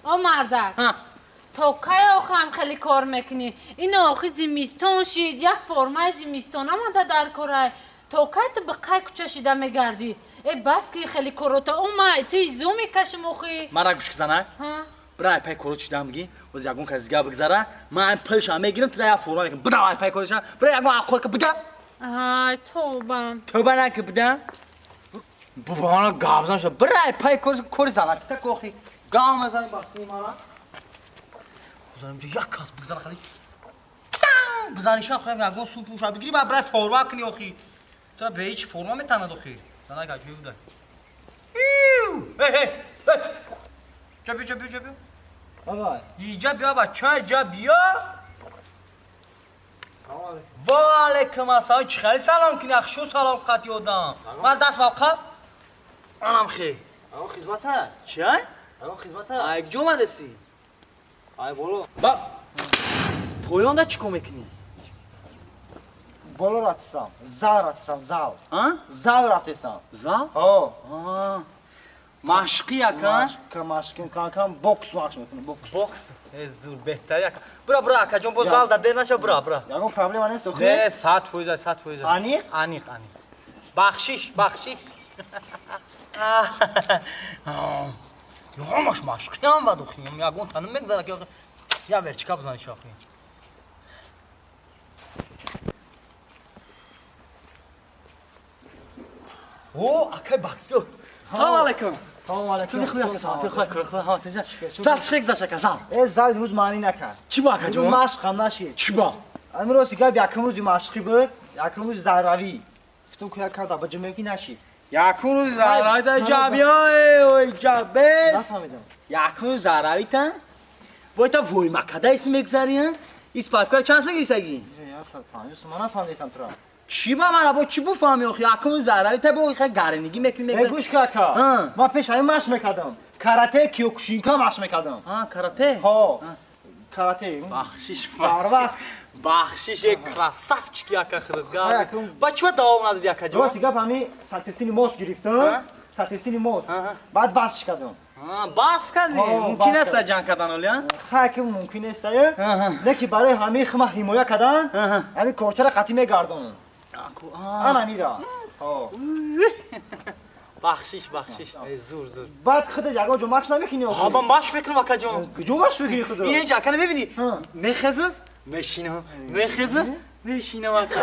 О мардак. То кай охам хеле кор мекунӣ? Ин охи зимистон шид, як формаи зимистон омада дар корай. То кай ту ба қай кӯча шида мегардӣ? Э бас ки хеле корота омай, ту изо мекашим охи. Мара гӯш кизана. Бира ай пай корот шидам бигӣ, оз ягон кас дига бигзара, ман ай пулша мегирам, ту як форма мекунам. Бира ай пай коротша, бира ягон аққол ка буда. Ай тобам. Тоба наки буда. Бубана гапзан ша. Бира ай пай кор кори зана кита кохи. Гав мезани бахсини мара. Бузанам ҷо як кас бигзара хали. Бизаниша хоҳам ягон сум пулша бигирӣ, баъд бирай форма кунӣ охи. Тура бе ҳеҷ форма метанад охи. Занак аҷоиб буда. Эй, эй, ҷа биё, ҷа биё, ҷа биё. Бабай. Иҷа биё, бача, иҷа биё. Ва алайкум ассалом. Чӣ хели салом кунӣ? Ах, шу салом қати одам. Ман даст баб қаб. Анам хе. Ягон хизмата? Чӣ ай? Ягон хизмата? Ай куҷо омадасӣ? Ай боло. Ба поёнда чӣ кор мекунӣ? Боло рафтесам. Зал рафтесам, зал. А? Зал рафтесам. Зал? Ҳо. Машқи ака? Машқи, кам бокс машқ мекунам, бокс. Бокс? Э зур, беҳтар ака. Бура, бура, акаҷон, боз зал да дер наша, бура, бура. Ягон проблема нест охи? Не, 100%, 100%. Аниқ? Аниқ, аниқ. Бахшиш, бахшиш. Ҳамаш машқиам бад охи. Ягон танам мегзара ки я верчика бизани шохи. О, акай баксиё. Салом алайкум. Салом алайкум. Ту худ ака, ту худ худ ха, тежа. Зал чӣ гузашт ака, зал? Э зал имрӯз маънӣ накард. Чӣ ба акаҷон? Машқам нашид. Чӣ ба? Имрӯз гап якум рӯзи машқӣ буд, якум рӯзи зарравӣ. Гуфтам ку як кам даба ҷумъа ки нашид. Якум рӯзи зарравӣ та ҷабиё, ой ҷабес. Нафаҳмидам. Якум рӯзи зарравӣ та? Бо та вой макада ис мегзари, ис павкар чанд сум гирифтагӣ? 150 сум, ман нафаҳмидам тура. Чӣ ба мана бо чӣ буфаҳмӣ охи? Якум рӯзи зарравӣ та бо хай гаринигӣ мекунӣ мегзари. Гӯш ка ака. Ман пеш ҳамин машқ мекардам. Карате киёкушинка машқ мекардам. Карате? Ҳо. Карате. Бахшиш. Барвақт. Бахшиш, э красавчики ака худат. Ба чӣ давом надодӣ акаҷон? Рости гап ҳамин сатирсини мос гирифтам. Сатирсини мос. Баъд басш кардам. Бас кардӣ? Мумкин аст ҷанг кардан оли, а? Хай ки мумкин нест, не ки барои ҳамин хма ҳимоя кардан, ҳамин корчара қатъӣ мегардонам. Ан ҳамира. Бахшиш, бахшиш. Э зур, зур. Баъд худат ягон ҷо машқ намекунӣ охи? Ҳа, ман машқ мекунам акаҷон. Куҷо машқ мекунӣ худат? Ин инҷа ака намебинӣ? Мехезам, мешинам, мехезам, мешинам ака.